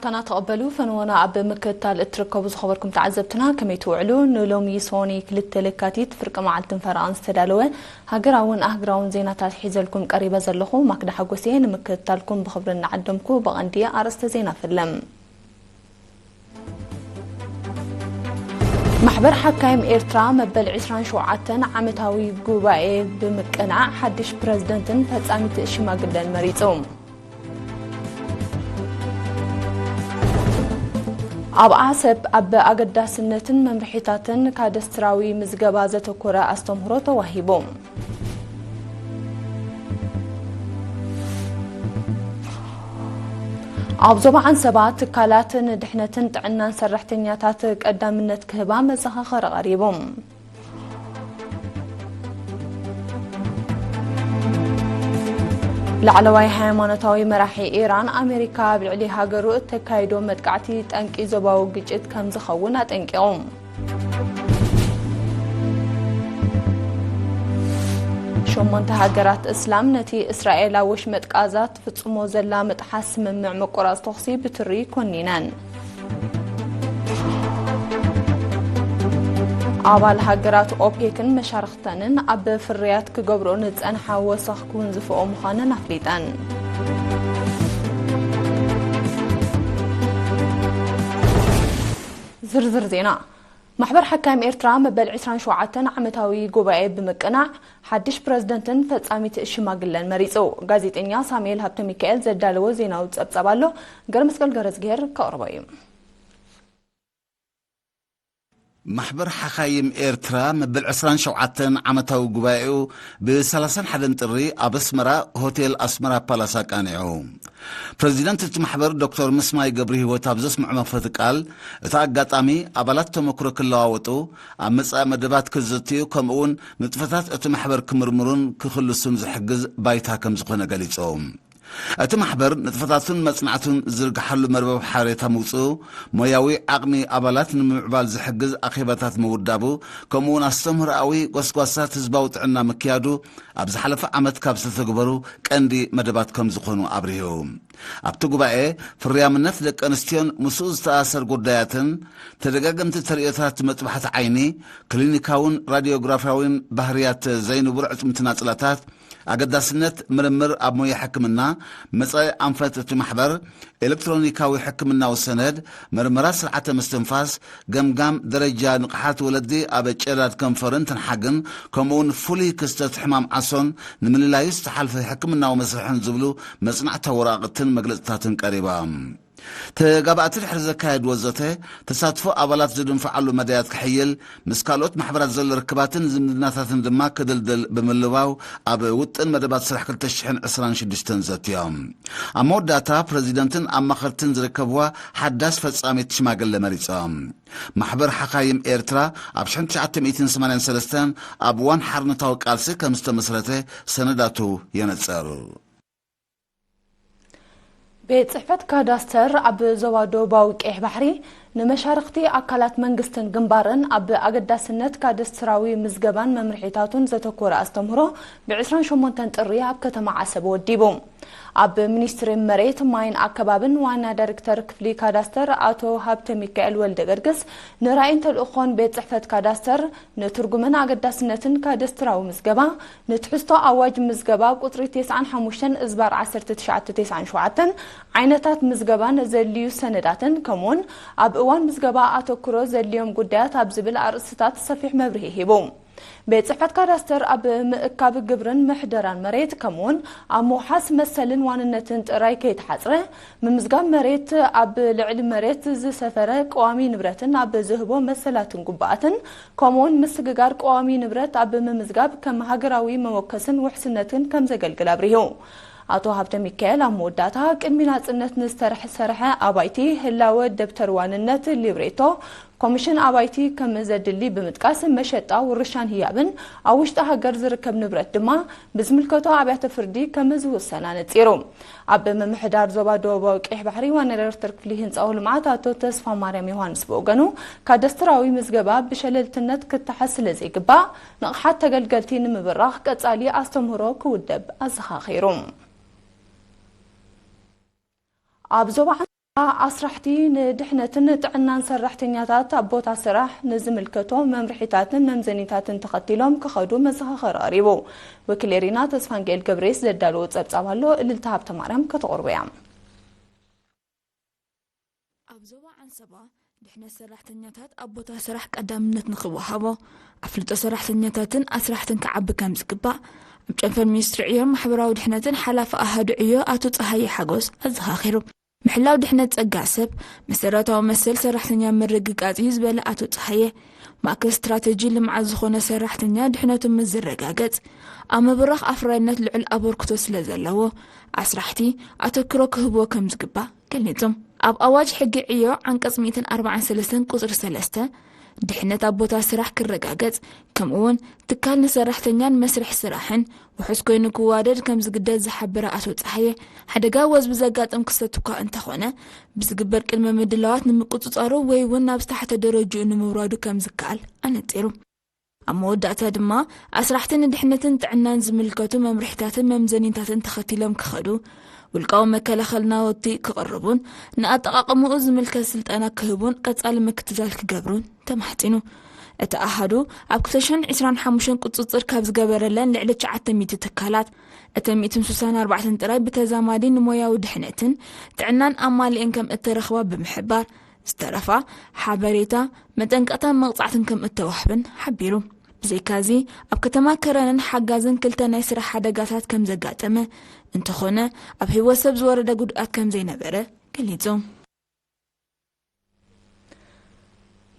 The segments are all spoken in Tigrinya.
ካና ተቐበሉ። ፈንወና ኣብ ምክትታል እትርከቡ ዝኸበርኩም ተዓዘብትና ከመይ ትውዕሉ? ንሎሚ ሶኒ ክልተ ለካቲት ፍርቂ መዓልትን ፈረቓን ዝተዳለወ ሃገራውን ኣህግራውን ዜናታት ሒዘልኩም ቀሪበ ዘለኹ ማክዳ ሓጎሴ። ንምክትታልኩም ብኽብሪ እናዓደምኩ ብቐንዲ ኣርእስተ ዜና ፈለም። ማሕበር ሓካይም ኤርትራ መበል ዕስራን ሸውዓተን ዓመታዊ ጉባኤ ብምቅናዕ ሓድሽ ፕረዚደንትን ፈጻሚት ሽማግለን መሪጹ። ኣብ ዓሰብ ኣብ ኣገዳስነትን መምርሒታትን ካደስትራዊ ምዝገባ ዘተኮረ ኣስተምህሮ ተዋሂቡ። ኣብ ዞባ ዓንሰባ ትካላት ንድሕነትን ጥዕናን ሰራሕተኛታት ቀዳምነት ክህባ መዘኻኸሪ ቀሪቡ። ላዕለዋይ ሃይማኖታዊ መራሒ ኢራን ኣሜሪካ ኣብ ልዕሊ ሃገሩ እተካይዶ መጥቃዕቲ ጠንቂ ዞባዊ ግጭት ከም ዝኸውን ኣጠንቂቑ። ሸሞንተ ሃገራት እስላም ነቲ እስራኤል ኣብ ወሽመጥ ቃዛ ትፍጽሞ ዘላ ምጥሓስ ስምምዕ ምቁራጽ ተኹሲ ብትሪ ኮኒነን። ኣባል ሃገራት ኦፔክን መሻርኽተንን ኣብ ፍርያት ክገብሮ ንጸንሓ ወሰኽ ክውንዝፍኦ ምዃነን ኣፍሊጠን። ዝርዝር ዜና። ማሕበር ሓካይም ኤርትራ መበል ዕስራን ሸውዓተን ዓመታዊ ጉባኤ ብምቅናዕ ሓድሽ ፕረዚደንትን ፈጻሚት ሽማግለን መሪጹ። ጋዜጠኛ ሳሙኤል ሃብተ ሚካኤል ዘዳለዎ ዜናዊ ጸብጻብ ኣሎ። ገረመስቀል ገረዝግሄር ከቕርቦ እዩ። ማሕበር ሓኻይም ኤርትራ መበል ዕስራን ሸውዓተን ዓመታዊ ጉባኤኡ ብ ሰላሳን ሓደን ጥሪ ኣብ ኣስመራ ሆቴል ኣስመራ ፓላስ ኣቃኒዑ። ፕረዚደንት እቲ ማሕበር ዶክተር ምስማይ ገብረ ህይወት ኣብ ዘስምዖ መኽፈቲ ቃል፣ እቲ ኣጋጣሚ ኣባላት ተመክሮ ክለዋወጡ፣ ኣብ መጻኢ መደባት ክዝትዩ፣ ከምኡ እውን ንጥፈታት እቲ ማሕበር ክምርምሩን ክኽልሱን ዝሕግዝ ባይታ ከም ዝኾነ ገሊጹ። እቲ ማሕበር ንጥፈታቱን መጽናዕቱን ዝዝርግሓሉ መርበብ ሓበሬታ ምውጽኡ፣ ሞያዊ ዓቕሚ ኣባላት ንምምዕባል ዝሕግዝ ኣኼባታት ምውዳቡ፣ ከምኡውን ኣስተምህሮኣዊ ጎስጓሳት ህዝባዊ ጥዕና ምክያዱ ኣብ ዝሓለፈ ዓመት ካብ ዝተተግበሩ ቀንዲ መደባት ከም ዝኾኑ ኣብሪሁ። ኣብቲ ጉባኤ ፍርያምነት ደቂ ኣንስትዮን ምስኡ ዝተኣሳሰር ጉዳያትን፣ ተደጋገምቲ ተርእዮታት መጥባሕቲ ዓይኒ፣ ክሊኒካውን ራድዮግራፍያውን ባህርያት ዘይንቡር ዕጽምቲ ናጽላታት፣ ኣገዳስነት ምርምር ኣብ ሞያ ሕክምና፣ መጻኢ ኣንፈት እቲ ማሕበር፣ ኤሌክትሮኒካዊ ሕክምናዊ ሰነድ፣ መርመራ ስርዓተ ምስትንፋስ፣ ገምጋም ደረጃ ንቕሓት ወለዲ ኣብ ጨዳድ ከንፈርን ትንሓግን፣ ከምኡውን ፍሉይ ክስተት ሕማም ዓሶን ንምልላዩ ዝተሓልፈ ሕክምናዊ መስርሕን ዝብሉ መጽናዕታዊ ወረቓቕትን መግለጽታትን ቀሪባ። ተጋባእቲ ድሕሪ ዘካየድዎ ዘተ፣ ተሳትፎ ኣባላት ዝድንፍዓሉ መዳያት ክሕይል፣ ምስ ካልኦት ማሕበራት ዘሎ ርክባትን ዝምድናታትን ድማ ክድልድል ብምልባው፣ ኣብ ውጥን መደባት ስራሕ ክልተ ሽሕን ዕስራን ሽዱሽተን ዘትዮም። ኣብ መወዳእታ፣ ፕረዚደንትን ኣማኸርትን ዝርከብዋ ሓዳስ ፈጻሚት ሽማግለ መሪጾም። ማሕበር ሓኻይም ኤርትራ ኣብ ሽሕን ትሽዓተ ሚእትን ሰማንያን ሰለስተን ኣብ እዋን ሓርነታዊ ቃልሲ ከም ዝተመስረተ ሰነዳቱ የነጽር። ቤት ጽሕፈት ካዳስተር ኣብ ዞባ ደቡባዊ ቀይሕ ባሕሪ ንመሻርኽቲ ኣካላት መንግስትን ግንባርን ኣብ ኣገዳስነት ካዳስተራዊ ምዝገባን መምርሒታቱን ዘተኮረ ኣስተምህሮ ብ ዕስራን ሸሞንተን ጥሪ ኣብ ከተማ ዓሰብ ወዲቡ። ኣብ ሚኒስትሪ መሬት፣ ማይን ኣከባብን ዋና ዳይሬክተር ክፍሊ ካዳስተር ኣቶ ሃብተ ሚካኤል ወልደ ገርግስ ንራእይን ተልእኾን ቤት ጽሕፈት ካዳስተር ንትርጉምን ኣገዳስነትን ካዳስተራዊ ምዝገባ፣ ንትሕዝቶ ኣዋጅ ምዝገባ ቁጽሪ ተስዓን ሓሙሽተን እዝባር ዓሰርተ ትሽዓተ ተስዓን ሸውዓተን ዓይነታት ምዝገባን ዘድልዩ ሰነዳትን፣ ከምኡውን ኣብ እዋን ምዝገባ ኣተኩሮ ዘድልዮም ጉዳያት ኣብ ዝብል ኣርእስትታት ሰፊሕ መብርሂ ሂቡ። ቤት ጽሕፈት ካዳስተር ኣብ ምእካብ ግብርን ምሕደራን መሬት፣ ከምኡውን ኣብ ምውሓስ መሰልን ዋንነትን ጥራይ ከይተሓጽረ፣ ምምዝጋብ መሬት ኣብ ልዕሊ መሬት ዝሰፈረ ቀዋሚ ንብረትን ኣብ ዝህቦ መሰላትን ግቡኣትን፣ ከምኡውን ምስግጋር ቀዋሚ ንብረት ኣብ ምምዝጋብ ከም ሃገራዊ መወከስን ውሕስነትን ከም ዘገልግል ኣብሪሁ። ኣቶ ሃብተ ሚካኤል ኣብ መወዳእታ፣ ቅድሚ ናጽነት ንዝተሰርሐ ኣባይቲ ህላወ ደብተር ዋንነት፣ ሊብሬቶ፣ ኮሚሽን ኣባይቲ ከም ዘድሊ ብምጥቃስ፣ መሸጣ፣ ውርሻን ህያብን ኣብ ውሽጢ ሃገር ዝርከብ ንብረት ድማ ብዝምልከቶ ኣብያተ ፍርዲ ከም ዝውሰን ኣነጺሩ። ኣብ ምምሕዳር ዞባ ደቡባዊ ቀይሕ ባሕሪ ዋና ዳይሬክተር ክፍሊ ህንጻዊ ልምዓት ኣቶ ተስፋ ማርያም ዮሃንስ ብወገኑ፣ ካዳስተራዊ ምዝገባ ብሸለልትነት ክተሓዝ ስለ ዘይግባእ፣ ንቕሓት ተገልገልቲ ንምብራኽ ቀጻሊ ኣስተምህሮ ክውደብ ኣዘኻኺሩ። ኣብ ዞባ ኣስራሕቲ ንድሕነትን ጥዕናን ሰራሕተኛታት ኣብ ቦታ ስራሕ ንዝምልከቶም መምርሒታትን መምዘኒታትን ተኸቲሎም ክኸዱ መዘኻኸሪ ቀሪቡ። ወኪል ኤሪና ተስፋንጌል ገብሬስ ዘዳለዎ ጸብጻብ ኣሎ፣ እልልታ ሃብተማርያም ከተቕርቦ እያ። ኣብ ዞባ ዓንሰባ ድሕነት ሰራሕተኛታት ኣብ ቦታ ስራሕ ቀዳምነት ንኽወሃቦ፣ ኣፍልጦ ሰራሕተኛታትን ኣስራሕትን ክዓቢ ከም ዝግባእ ኣብ ጨንፈር ሚኒስትሪ ዕዮን ማሕበራዊ ድሕነትን ሓላፊ ኣሃዱ ዕዮ ኣቶ ጸሃየ ሓጎስ ኣዘኻኺሩ። ምሕላው ድሕነት ጸጋ ሰብ መሰረታዊ መሰል ሰራሕተኛ ምርግጋጽ እዩ ዝበለ ኣቶ ጸሃየ፣ ማእከል ስትራተጂ ልምዓት ዝኾነ ሰራሕተኛ ድሕነቱ ምስ ዝረጋገጽ፣ ኣብ ምብራኽ ኣፍራይነት ልዑል ኣበርክቶ ስለ ዘለዎ፣ ኣስራሕቲ ኣተክሮ ክህብዎ ከም ዝግባእ ገሊጹ። ኣብ ኣዋጅ ሕጊ ዕዮ ዓንቀጽ ሚእትን ኣርባዓን ሰለስተን ቁጽሪ ሰለስተ፣ ድሕነት ኣብ ቦታ ስራሕ ክረጋገጽ፣ ከምኡ'ውን ትካል ንሰራሕተኛን መስርሕ ስራሕን ውሑስ ኮይኑ ክዋደድ ከም ዝግደድ ዝሓበረ ኣቶ ጸሃየ፣ ሓደጋ ወዝቢ ዘጋጥም ክስተት እኳ እንተኾነ፣ ብዝግበር ቅድመ ምድላዋት ንምቁጽጻሩ ወይ እውን ናብ ዝተሓተ ደረጅኡ ንምውራዱ ከም ዝከኣል ኣነጺሩ። ኣብ መወዳእታ ድማ፣ ኣስራሕቲ ንድሕነትን ጥዕናን ዝምልከቱ መምርሒታትን መምዘኒታትን ተኸቲሎም ክኸዱ፣ ውልቃዊ መከላኸሊ ናውቲ ክቕርቡን ንኣጠቓቕምኡ ዝምልከት ስልጠና ክህቡን ቀጻሊ ምክትታል ክገብሩን ተማሕጺኑ። እቲ ኣሃዱ ኣብ ክልተ ሽሕን ዕስራን ሓሙሽተን ቁጽጽር ካብ ዝገበረለን ልዕሊ ትሽዓተ ሚእቲ ትካላት፣ እተን ሚእትን ስሳን ኣርባዕተን ጥራይ ብተዛማዲ ንሞያዊ ድሕነትን ጥዕናን ኣማሊኤን ከም እተረኽባ ብምሕባር፣ ዝተረፋ ሓበሬታ፣ መጠንቀቕታን መቕጻዕትን ከም እተዋህበን ሓቢሩ። ብዘይካዚ፣ ኣብ ከተማ ከረንን ሓጋዝን ክልተ ናይ ስራሕ ሓደጋታት ከም ዘጋጠመ፣ እንተኾነ ኣብ ህይወት ሰብ ዝወረደ ጉድኣት ከም ዘይነበረ ገሊጹ።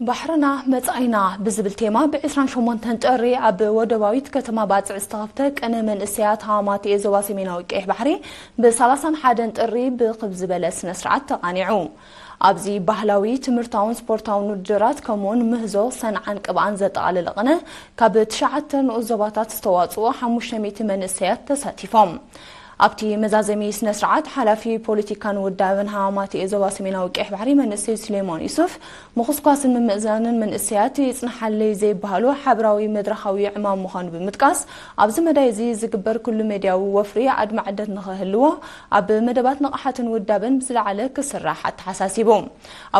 ባሕርና መጻኢና ብዝብል ቴማ ብ ዕስራን ሸሞንተን ጥሪ ኣብ ወደባዊት ከተማ ባጽዕ ዝተኸፍተ ቅነ መንእሰያት ሃማቴ ዞባ ሰሜናዊ ቀይሕ ባሕሪ ብ ሰላሳን ሓደን ጥሪ ብኽብ ዝበለ ስነ ስርዓት ተቓኒዑ። ኣብዚ ባህላዊ፣ ትምህርታውን ስፖርታውን ውድድራት ከምኡውን ምህዞ ሰንዓን ቅብኣን ዘጠቓለለ ቅነ ካብ ትሽዓተ ንኡስ ዞባታት ዝተዋጽኡ ሓሙሽተ ሚእቲ መንእሰያት ተሳቲፎም። ኣብቲ መዛዘሚ ስነ ስርዓት ሓላፊ ፖለቲካን ውዳበን ሃማቴ ዞባ ሰሜናዊ ቀይሕ ባሕሪ መንእሰይ ሱሌማን ዩሱፍ፣ ምኹስኳስን ምምእዛንን መንእሰያት ይጽንሓለይ ዘይበሃሉ ሓበራዊ መድረኻዊ ዕማም ምዃኑ ብምጥቃስ፣ ኣብዚ መዳይ እዚ ዝግበር ኩሉ ሜድያዊ ወፍሪ ኣድማዕነት ንኽህልዎ ኣብ መደባት ንቕሓትን ውዳበን ብዝለዓለ ክስራሕ ኣተሓሳሲቡ።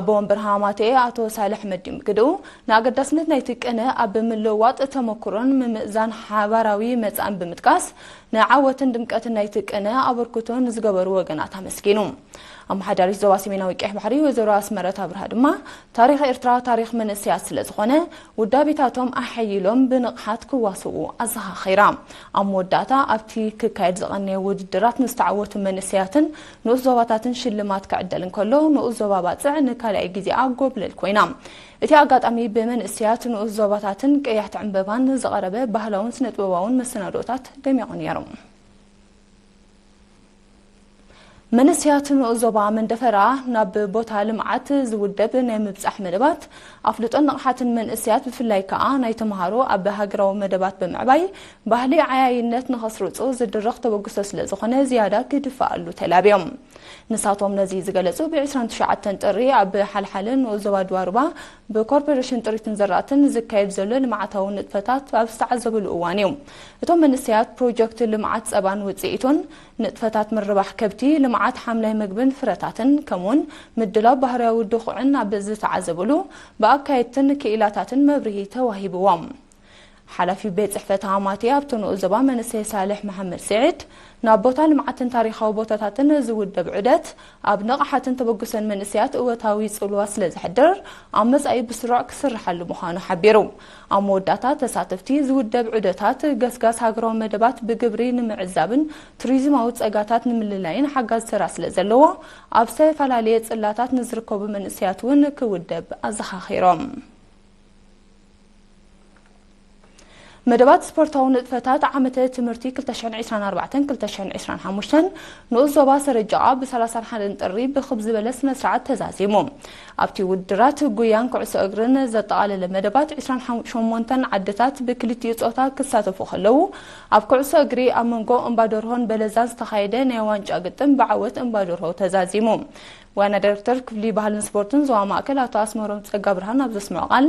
ኣቦ ወንበር ሃማቴ ኣቶ ሳልሕ መዲም ግድኡ፣ ንኣገዳስነት ናይቲ ቅነ ኣብ ምልውዋጥ ተመኩሮን ምምእዛን ሓባራዊ መጻእን ብምጥቃስ፣ ንዓወትን ድምቀትን ናይቲ ቅነ ኣበርክቶ ንዝገበሩ ወገናት ኣመስጊኑ። ኣመሓዳሪት ዞባ ሰሜናዊ ቀይሕ ባሕሪ ወይዘሮ ኣስመረት ኣብርሃ ድማ፣ ታሪኽ ኤርትራ ታሪኽ መንእሰያት ስለ ዝኾነ፣ ውዳቤታቶም ኣሐይሎም ብንቕሓት ክዋስኡ ኣዘኻኺራ። ኣብ መወዳእታ ኣብቲ ክካየድ ዝቐነየ ውድድራት ንዝተዓወቱ መንእሰያትን ንኡስ ዞባታትን ሽልማት ክዕደል እንከሎ፣ ንኡስ ዞባ ባጽዕ ንካልኣይ ግዜኣ ጎብለል ኮይና። እቲ ኣጋጣሚ ብመንእሰያት ንኡስ ዞባታትን ቀያሕቲ ዕምበባን ዝቐረበ ባህላውን ስነ-ጥበባውን መሰናድኦታት ደሚቑ ነይሩ። መንእሰያት ንኡስ ዞባ መንደፈራ ናብ ቦታ ልምዓት ዝውደብ ናይ ምብጻሕ መደባት ኣፍልጦን ንቕሓትን መንእሰያት፣ ብፍላይ ከኣ ናይ ተምሃሮ ኣብ ሃገራዊ መደባት ብምዕባይ ባህሊ ዓያይነት ንኸስርጹ ዝድርኽ ተበግሶ ስለ ዝኾነ ዝያዳ ክድፈኣሉ ተላብዮም። ንሳቶም ነዚ ዝገለጹ ብ ዕስራን ትሽዓተን ጥሪ ኣብ ሓልሓለ ንኡስ ዞባ ድዋሩባ ብኮርፖሬሽን ጥሪትን ዘራእትን ዝካየድ ዘሎ ልምዓታዊ ንጥፈታት ኣብ ዝተዓዘብሉ እዋን እዩ። እቶም መንእሰያት ፕሮጀክት ልምዓት ጸባን ውጽኢቱን፣ ንጥፈታት ምርባሕ ከብቲ፣ ልምዓት ሓምላይ ምግብን ፍረታትን፣ ከምኡውን ምድላው ባህርያዊ ድኹዕን ኣብ ዝተዓዘብሉ፣ ብኣካየድትን ክኢላታትን መብርሂ ተዋሂብዎም። ሓላፊ ቤት ጽሕፈት ሃማቴ ኣብቲ ንኡስ ዞባ መንእሰይ ሳልሕ መሓመድ ስዒድ፣ ናብ ቦታ ልምዓትን ታሪኻዊ ቦታታትን ዝውደብ ዑደት፣ ኣብ ንቕሓትን ተበግሶን መንእሰያት እወታዊ ጽልዋ ስለ ዘሕድር፣ ኣብ መጻኢ ብስሩዕ ክስርሓሉ ምዃኑ ሓቢሩ። ኣብ መወዳእታ፣ ተሳተፍቲ ዝውደብ ዑደታት፣ ገስጋስ ሃገራዊ መደባት ብግብሪ ንምዕዛብን ቱሪዝማዊ ጸጋታት ንምልላይን ሓጋዚ ተራ ስለ ዘለዎ፣ ኣብ ዝተፈላለየ ጽላታት ንዝርከቡ መንእሰያት እውን ክውደብ ኣዘኻኺሮም። መደባት ስፖርታዊ ንጥፈታት ዓመተ ትምህርቲ ክልተ ሽሕን ዕስራን ኣርባዕተን ክልተ ሽሕን ዕስራን ሓሙሽተን ንኡስ ዞባ ሰረጃኣ ብ ሰላሳን ሓደን ጥሪ ብኽብ ዝበለ ስነ ስርዓት ተዛዚሙ። ኣብቲ ውድድራት ጉያን ኩዕሶ እግርን ዘጠቓለለ መደባት ዕስራን ሸሞንተን ዓድታት ብክልቲኡ ጾታ ክሳተፉ ከለዉ፣ ኣብ ኩዕሶ እግሪ ኣብ መንጎ እምባደርሆን በለዛን ዝተኻየደ ናይ ዋንጫ ግጥም ብዓወት እምባደርሆ ተዛዚሙ። ዋና ዳይሬክተር ክፍሊ ባህልን ስፖርትን ዞባ ማእከል ኣቶ ኣስመሮም ጸጋብርሃን ኣብ ዘስምዖ ቃል፣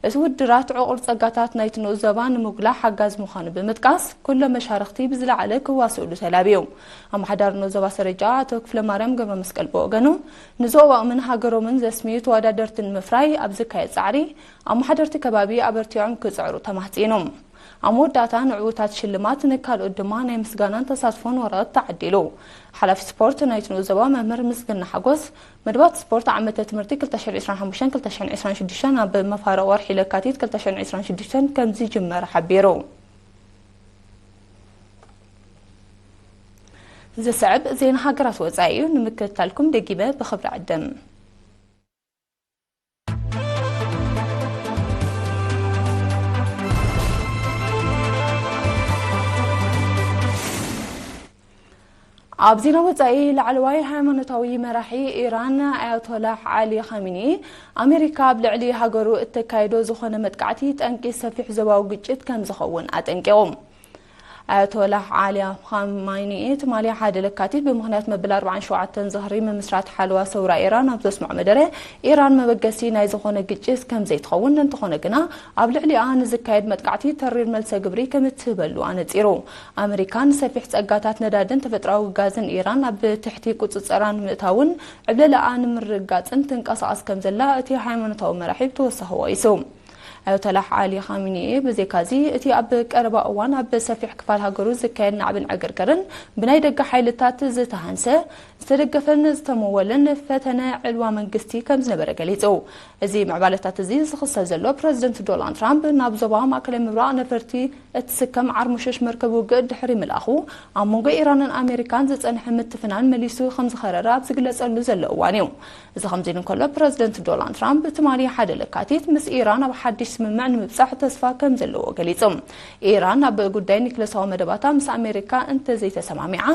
እቲ ውድድራት ዕቑር ጸጋታት ናይቲ ንኡስ ዞባ ንምጉ ላ ሓጋዝ ምዃኑ ብምጥቃስ፣ ኩሎም መሻርኽቲ ብዝለዓለ ክዋስኡሉ ተላብዩ። ኣመሓዳሪ ዞባ ሰረጃ ኣቶ ክፍለማርያም ገብረመስቀል ብወገኑ፣ ንዞባኦምን ሃገሮምን ዘስምዩ ተወዳደርቲ ንምፍራይ ኣብ ዝካየድ ጻዕሪ፣ ኣመሓደርቲ ከባቢ ኣበርቲዖም ክጽዕሩ ተማሕጺኑ። ኣብ መወዳእታ ንዕዉታት ሽልማት፣ ንካልኦት ድማ ናይ ምስጋናን ተሳትፎን ወረቐት ተዓዲሉ። ሓላፊ ስፖርት ናይቲ ንኡስ ዞባ መምህር ምስግና ሓጎስ፣ መደባት ስፖርት ዓመተ ትምህርቲ ክልተ ሽሕን ዕስራን ሓሙሽተን ክልተ ሽሕን ዕስራን ሽዱሽተን ኣብ መፋርቕ ወርሒ ለካቲት ክልተ ሽሕን ዕስራን ሽዱሽተን ከም ዝጅመር ሓቢሩ። ዝስዕብ ዜና ሃገራት ወጻኢ እዩ። ንምክትታልኩም ደጊመ ብኽብሪ ዕድም። ኣብ ዜና ወጻኢ፣ ላዕለዋይ ሃይማኖታዊ መራሒ ኢራን ኣያቶላህ ዓሊ ኻሚኒ፣ ኣሜሪካ ኣብ ልዕሊ ሃገሩ እተካይዶ ዝኾነ መጥቃዕቲ ጠንቂ ሰፊሕ ዞባዊ ግጭት ከም ዝኸውን ኣጠንቂቑ። ኣያቶላህ ዓሊ ኻማኒ ትማሊ ሓደ ለካቲት ብምኽንያት መበል ኣርባዓን ሸውዓተን ዝኽሪ ምምስራት ሓለዋ ሰውራ ኢራን ኣብ ዘስምዖ መደረ፣ ኢራን መበገሲ ናይ ዝኾነ ግጭት ከም ዘይትኸውን፣ እንተኾነ ግና ኣብ ልዕሊኣ ንዝካየድ መጥቃዕቲ ተሪር መልሰ ግብሪ ከም እትህበሉ ኣነጺሩ። ኣመሪካ ንሰፊሕ ጸጋታት ነዳድን ተፈጥሮኣዊ ጋዝን ኢራን ኣብ ትሕቲ ቁጽጽራ ንምእታውን ዕብለላኣ ንምርግጋጽን ትንቀሳቐስ ከም ዘላ እቲ ሃይማኖታዊ መራሒ ብተወሳኺ ወቒሱ። ኣያቶላህ ዓሊ ኻሚኒ፣ ብዘይካዚ፣ እቲ ኣብ ቀረባ እዋን ኣብ ሰፊሕ ክፋል ሃገሩ ዝካየድ ናዕብን ዕግርግርን ብናይ ደገ ሓይልታት ዝተሃንሰ፣ ዝተደገፈን ዝተመወለን ፈተነ ዕልዋ መንግስቲ ከም ዝነበረ ገሊጹ። እዚ ምዕባለታት እዚ ዝኽሰት ዘሎ፣ ፕረዚደንት ዶናልድ ትራምፕ ናብ ዞባ ማእከላይ ምብራቕ ነፈርቲ እትስከም ዓርሞሸሽ መርከብ ውግእ ድሕሪ ምልኣኹ፣ ኣብ መንጎ ኢራንን ኣሜሪካን ዝጸንሐ ምትፍናን መሊሱ ከም ዝኸረረ ኣብ ዝግለጸሉ ዘሎ እዋን እዩ። እዚ ከምዚ ኢሉ እንከሎ፣ ፕረዚደንት ዶናልድ ትራምፕ ትማሊ ሓደ ለካቲት ምስ ኢራን ኣብ ሓድሽ ስምምዕ ንምብጻሕ ተስፋ ከም ዘለዎ ገሊጹ። ኢራን ኣብ ጉዳይ ኒክለሳዊ መደባታ ምስ ኣሜሪካ እንተዘይተሰማሚዓ፣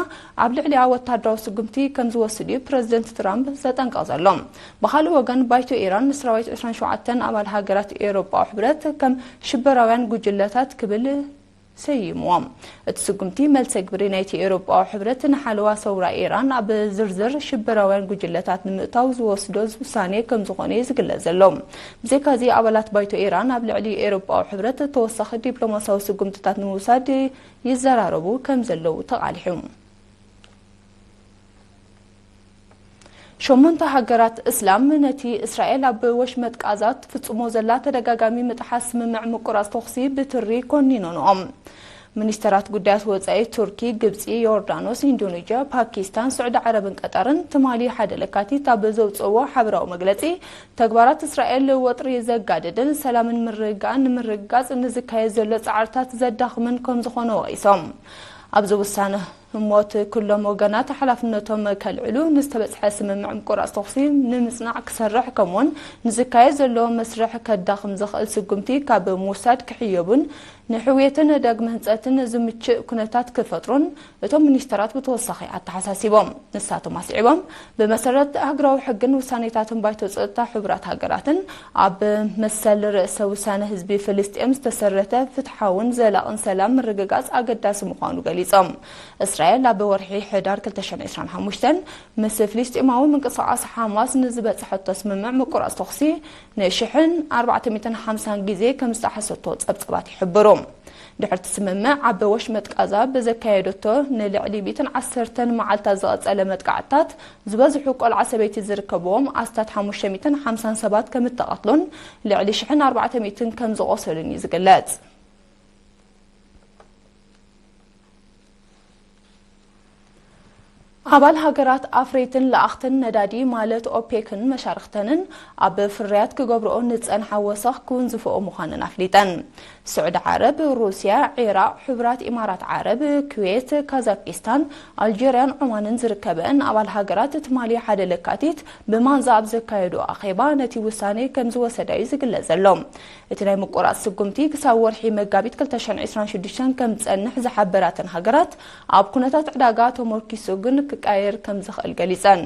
ኣብ ልዕሊኣ ወታደራዊ ስጉምቲ ከም ዝወስድ እዩ ፕረዚደንት ትራምፕ ዘጠንቅቕ ዘሎ። ብኻልእ ወገን፣ ባይቶ ኢራን ንሰራዊት ዕስራን ሸውዓተን ኣባል ሃገራት ኤውሮጳዊ ሕብረት ከም ሽበራውያን ጉጅለታት ክብል ሰይምዎም። እቲ ስጉምቲ፣ መልሰ ግብሪ ናይቲ ኤውሮጳዊ ሕብረት ንሓለዋ ሰውራ ኢራን ኣብ ዝርዝር ሽበራውያን ጉጅለታት ንምእታው ዝወስዶ ውሳኔ ከም ዝኾነ እዩ ዝግለጽ ዘሎ። ብዘይካዚ፣ ኣባላት ባይቶ ኢራን ኣብ ልዕሊ ኤውሮጳዊ ሕብረት ተወሳኺ ዲፕሎማሲያዊ ስጉምትታት ንምውሳድ ይዘራረቡ ከም ዘለዉ ተቓሊሑ። ሸሞንተ ሃገራት እስላም ነቲ እስራኤል ኣብ ወሽመጥ ቃዛ ትፍጽሞ ዘላ ተደጋጋሚ ምጥሓስ ስምምዕ ምቁራጽ ተኹሲ ብትሪ ኮኒኖንኦም። ሚኒስተራት ጉዳያት ወጻኢ ቱርኪ፣ ግብጺ፣ ዮርዳኖስ፣ ኢንዶኔዥያ፣ ፓኪስታን፣ ስዑዲ ዓረብን ቀጠርን ትማሊ ሓደ ለካቲት ኣብ ዘውጽእዎ ሓበራዊ መግለጺ፣ ተግባራት እስራኤል ወጥሪ ዘጋድድን ሰላምን ምርግጋእን ንምርግጋጽ ንዝካየድ ዘሎ ጻዕርታት ዘዳኽምን ከም ዝኾነ ወቒሶም። ኣብዚ ውሳነ ሞት ኩሎም ወገናት ሓላፍነቶም ከልዕሉ፣ ንዝተበጽሐ ስምምዕ ምቁራጽ ተኹሲ ንምጽናዕ ክሰርሕ፣ ከምኡውን ንዝካየድ ዘሎ መስርሕ ከዳኽም ዝኽእል ስጉምቲ ካብ ምውሳድ ክሕየቡን ንሕውየትን ዳግመ ህንጸትን ዝምችእ ኩነታት ክፈጥሩን እቶም ሚኒስተራት ብተወሳኺ ኣተሓሳሲቦም። ንሳቶም ኣስዒቦም፣ ብመሰረት ሃገራዊ ሕግን ውሳኔታትን ባይቶ ጸጥታ ሕቡራት ሃገራትን፣ ኣብ መሰል ርእሰ ውሳነ ህዝቢ ፍልስጤም ዝተሰረተ ፍትሓውን ዘላቕን ሰላም ምርግጋጽ ኣገዳሲ ምዃኑ ገሊጾም። እስራኤል ኣብ ወርሒ ሕዳር ክልተ ሽሕን ዕስራን ሓሙሽተን ምስ ፍልስጤማዊ ምንቅስቓስ ሓማስ ንዝበጽሐቶ ስምምዕ ምቁራጽ ተኹሲ ንሽሕን ኣርባዕተ ሚእትን ሓምሳን ግዜ ከም ዝጠሓሰቶ ጸብጻባት ይሕብሩ። ድሕርቲ ስምምዕ፣ ኣብ ወሽመጥ ቃዛ ብዘካየደቶ ንልዕሊ ሚእትን ዓሰርተን መዓልታት ዝቐጸለ መጥቃዕትታት፣ ዝበዝሑ ቆልዓ ሰበይቲ ዝርከብዎም ኣስታት ሓሙሽተ ሚእትን ሓምሳን ሰባት ከም እተቐትሉን ልዕሊ ሽሕን ኣርባዕተ ሚእትን ከም ዝቖሰሉን እዩ ዝግለጽ። ኣባል ሃገራት ኣፍረይትን ለኣኽትን ነዳዲ ማለት ኦፔክን መሻርኽተንን ኣብ ፍርያት ክገብርኦ ንጸንሓ ወሰኽ ክውንዝፍኦ ምዃነን ኣፍሊጠን። ስዑዲ ዓረብ፣ ሩስያ፣ ዒራቕ፣ ሕቡራት ኢማራት ዓረብ፣ ኩዌት፣ ካዛኪስታን፣ ኣልጀርያን ዖማንን ዝርከበአን ኣባል ሃገራት ትማሊ ሓደ ለካቲት ብማንዛ ኣብ ዘካየዶ ኣኼባ ነቲ ውሳኔ ከም ዝወሰዳ እዩ ዝግለጽ ዘሎ። እቲ ናይ ምቁራጽ ስጉምቲ ክሳብ ወርሒ መጋቢት ክልተ ሽሕን ዕስራን ሽዱሽተን ከም ዝጸንሕ ዝሓበራተን ሃገራት፣ ኣብ ኩነታት ዕዳጋ ተመርኪሱ ግን ክቃየር ከም ዝኽእል ገሊጸን።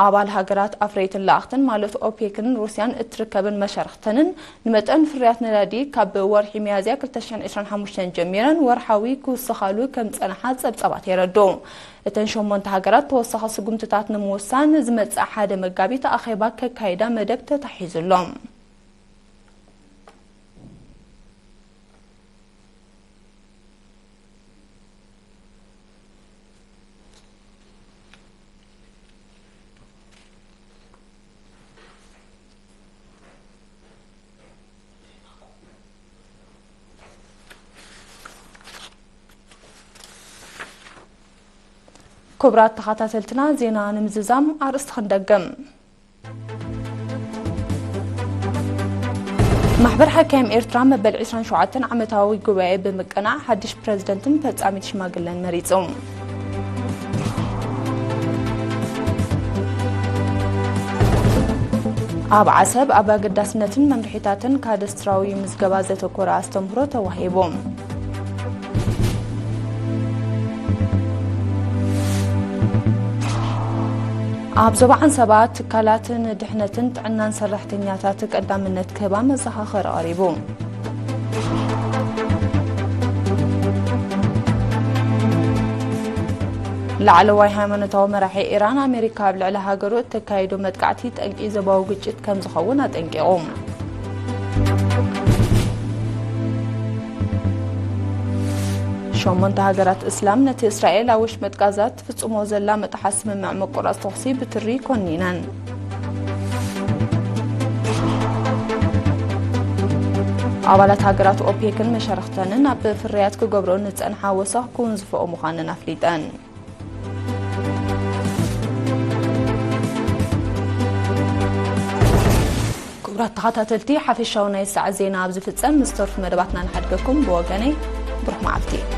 ኣባል ሃገራት ኣፍረይትን ለኣኽትን ማለት ኦፔክን ሩስያን እትርከበን መሻርኽተንን ንመጠን ፍርያት ነዳዲ ካብ ወርሒ ሚያዝያ ክልተ ሽሕን ዕስራን ሓሙሽተን ጀሚረን ወርሓዊ ክውስኻሉ ከም ዝጸንሓ ጸብጻባት የረድኡ። እተን ሸሞንተ ሃገራት ተወሳኺ ስጉምትታት ንምውሳን ዝመጽእ ሓደ መጋቢት ኣኼባ ከካይዳ መደብ ተታሒዙሎም። ክቡራት ተኸታተልትና፣ ዜና ንምዝዛም ኣርእስቲ ክንደግም። ማሕበር ሓካይም ኤርትራ መበል ዕስራን ሸውዓተን ዓመታዊ ጉባኤ ብምቅናዕ ሓድሽ ፕረዚደንትን ፈጻሚት ሽማግለን መሪጹ። ኣብ ዓሰብ ኣብ ኣገዳስነትን መምርሒታትን ካዳስትራዊ ምዝገባ ዘተኮረ ኣስተምህሮ ተዋሂቡ። ኣብ ዞባ ዓንሰባ ትካላት ንድሕነትን ጥዕናን ሰራሕተኛታት ቀዳምነት ክህባ መዘኻኸሪ ቀሪቡ። ላዕለዋይ ሃይማኖታዊ መራሒ ኢራን፣ ኣሜሪካ ኣብ ልዕሊ ሃገሩ እተካይዶ መጥቃዕቲ ጠንቂ ዞባዊ ግጭት ከም ዝኸውን ኣጠንቂቑ። ሸሞንተ ሃገራት እስላም ነቲ እስራኤል ኣብ ወሽመጥ ጋዛ ትፍጽሞ ዘላ መጥሓስ ስምምዕ ምቁራጽ ተኹሲ ብትሪ ኮኒነን። ኣባላት ሃገራት ኦፔክን መሻርኽተንን ኣብ ፍርያት ክገብርኦ ንጸንሓ ወሰኽ ክውንዝፍኦ ምዃነን ኣፍሊጠን። ክቡራት ተኸታተልቲ፣ ሓፈሻዊ ናይ ሰዓት ዜና ኣብ ዝፍጸም፣ ምስ ተርፉ መደባትና ንሓድገኩም። ብወገነይ ብሩኽ መዓልቲ።